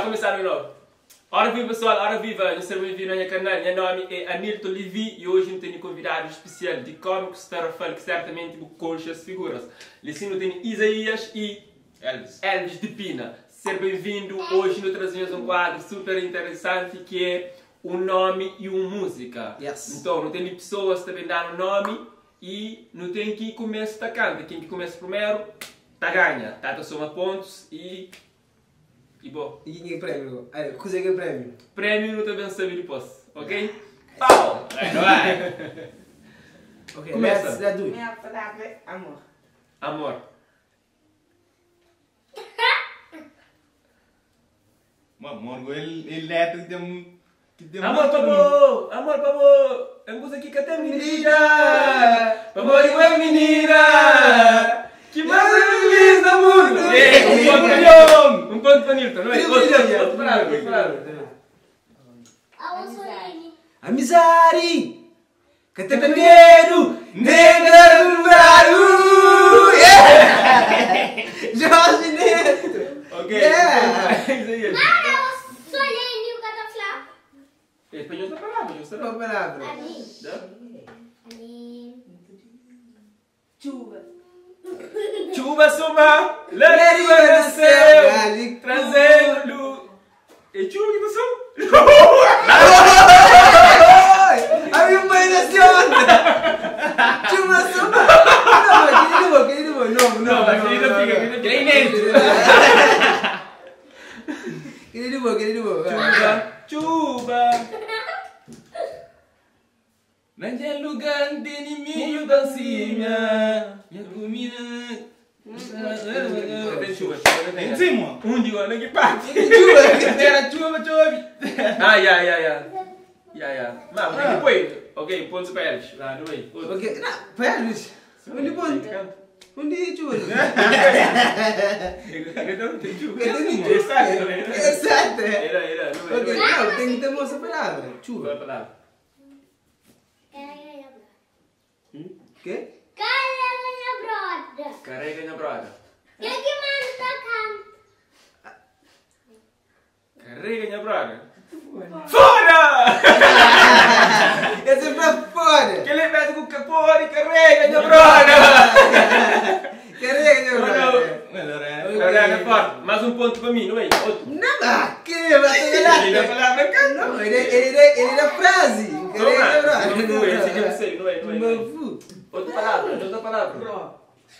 Começar de novo. Ora viva pessoal, ora viva, nhos ser bem-vindo a nha canal. Nha nome é Anilton Levy e hoje nu tene convidado especial di Cómicos Tarrafal que certamente bu conxe es figuras. Li sim nu tene Isaías e Elvis. Elvis de Pina. Ser bem-vindo, hoje nu traze nhos um quadro super interessante que é um nome e um música. Yes. Então, nu tene pessoas ta ben danu nome e nu ten ki kumesa ta kanta. Ken ki kumesa primeru ta ganha. Ta ta soma pontos e e bo. E ken ki prémiu go? Ai, kuzê ki é prémiu? Prémiu nu ta ben sabe dipôs, ok? Pau! Vai, vai! Ok, Kumesa. let's, let's do it. Minha palavra é amor. Amor. Ma amor go el el letra ki ten ki ten Amor pa bo, amor pa bo, é un kuza ki ka ten midida. Pamodi bo é minina ki más é feliz na mundu. Ê, un pontu pa Trilhon! Un pontu pa Nilton, não é? Trilhon, Outro, trilhon, outro palavra, outro palavra. Mussolini. Amizade! Ka ta ten medu, nem lembradu! Yeah! Jorge Neto! Ok. Yeah! Isaías. Mara Mussolini, o Cataflá. É espanhol da palavra, eu sei. Qual palavra? Ali. Dá? Ali. Chuva. Chuva suma, leriba nasceu, trazendo luz. É chuva que passou? Oi! A minha mãe nasceu ontem! Chuva suma! Não, aquele não, aquele não, não, não, Não, aquele não fica, aquele não fica. Aquele é inédito. Aquele não, aquele não. Chuva, chuva. Nanje lugar de milho dancinha, minha comida. Tem chuva, chuva, tem. Em cima. Um de agora, que parte? Chuva! Era chuva, chove. Ah, ya, ya, ya. Ya, ya. Mas, tem que pôr. Ok, pontos para eles. Lá, não é? Outro. Ok, não, pera, Luís. Onde ponto? Onde chuva? Então, tem chuva. Tem chuva. Exato, não é? Exato! Era, era, não é? Ok, Não é? não, tem que ter moça palavra. Qual é a Chuva. palavra? Carrega minha broda. Quê? Carrega minha broda. Carrega minha broda. Quem que manda tocar? Carrega minha broda. Fora! Esse é pra fora! Que ele pede com o capô e carrega minha broda! Carrega, meu Não, brother. Melhor é. Carrega forte. Mais um ponto para mim, não é? Outro. Não, ah, que vai Ele a palavra canta. Não, ele ele ele era frase. Carrega, Toma. meu Não, brother. esse aqui eu sei, não é? Não é? Não é? Mafu. Outra palavra, outra palavra. Bro.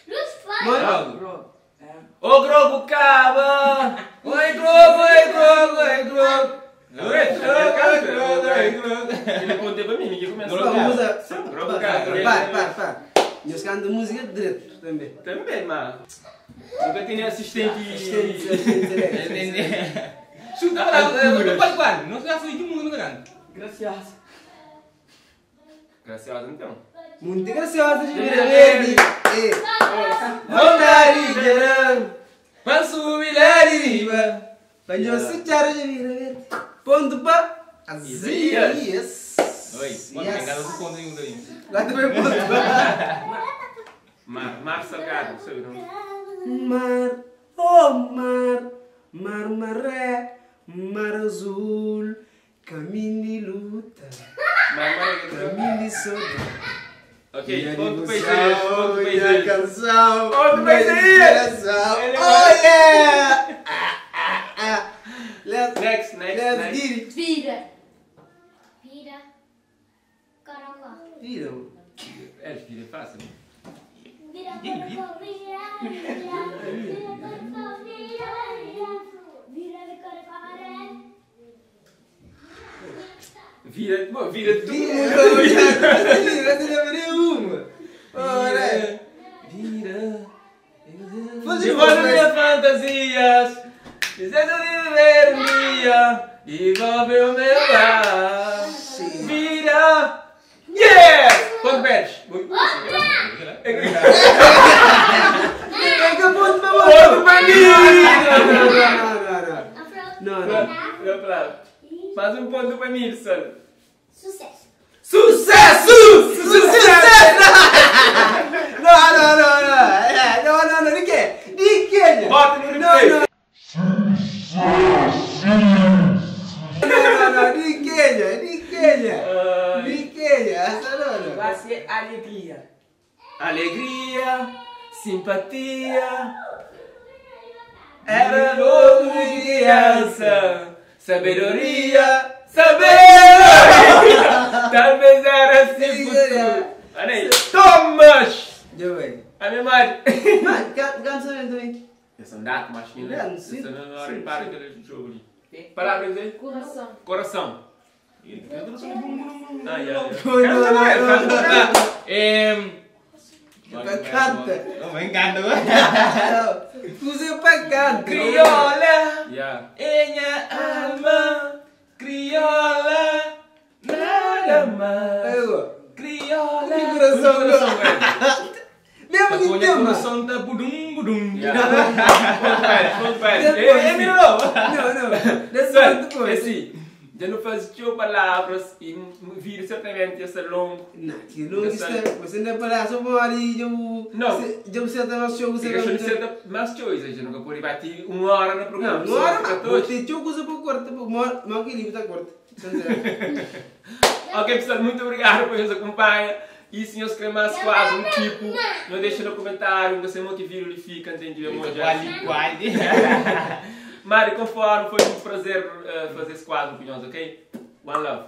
Luz fora. Mano. Bro. É. Ô Grogo Caba! Oi Grogo, oi Grogo, oi Grogo! Oi, Grogo, Grogo, oi, Grogo. Ele apontou para mim, ninguém começa. Grogo. Vamos a. Grogo Caba. Para, para, para. Nós cantamos música direto também. Também, mano. Nunca tinha assistente. Assistente, assistente direto. Chuta a palavra. Qual, qual? Não se hace de mundo não canta. Graciosa. Graciosa então. Muito graciosa de vida verde. Eh. Vontade de gerar. Pra subir lá de riba. Panho se chara de vida verde. Ponto pa. Isaías. Yes. Oi, mano, tem nada do ponto nenhum daí. Lá também ponto pa. Mar, mar salgado, sabe não? Mar, oh mar, mar maré, mar azul, caminho de luta, Mar, mar, caminho de saudade. Ok, Minha ponto para devoção, Isaías, ponto para minha Isaías. canção, Ponto para minha Isaías. inspiração. Ele Oh vai- yeah! Ah, ah, ah. Let's, Next, next, let's next. get it. Vira. Vira. Caracol. Vira. É, filho, é fácil. Vira, caracol, vira, vira. Vira, caracol, vira, vira. Vira, caracol, amarelo. Vira, bom, vira tudo. Vira, vira, vira, vira uma. Ora. Vira. Faz De de volta novo, minhas fantasias. Desejo de viver um dia. Devolve o meu lar. Vira. Yeah! Quanto perdes? Pega ponto para Ponto para mim! Não, não, não, não. Não, não. Não, palavra. Mais um ponto para Nilson. Sucesso. Sucesso! Sucesso! Não, não, não, não. É, Não, não, não. De quê? De quê? Bota no Não, replay. não. Sucesso! Alegria, simpatia. Era novo de criança. Sabedoria, sabedoria. Talvez era assim futuro. Olha aí. Tomas! Já vai. A minha mãe. Mano, cansa bem também. Esse é um dado, mas que Não, sim, Esse não sim, repara aquele jogo ali. Palavras aí? Coração. Coração. Ah, yeah, yeah. Não, não, não, não. É... Canta. Não, me encanta. Você pra canta. Crioula, yeah. Minha alma, crioula, nada mais. Aí, ó. Crioula. Que coração, coração, velho. Mesmo que tema. Coração tá budum budum. Yeah. Ponto velho, ponto velho. Depois, É, é, melhorou. Não, não. Depois, Só, depois. assim, já não faz tio palavras e vira certamente esse longo. Não, que não está. Você não é para só uma hora e eu. Não. Eu sei até mais jogo, você Fica achando certa mais coisas, já nunca pode bater uma hora no programa. Não, uma hora, Só mas todos. tem tio coisa para corta, mas que livro tá corta. Ok, pessoal, muito obrigado por nos acompanhar. E se nós querem mais quase um tipo, não deixa no comentário, não sei o que vídeo ele fica, entende? Quali, quali. Mário, conforme, foi um prazer fazer esse quadro com nós, ok? One love.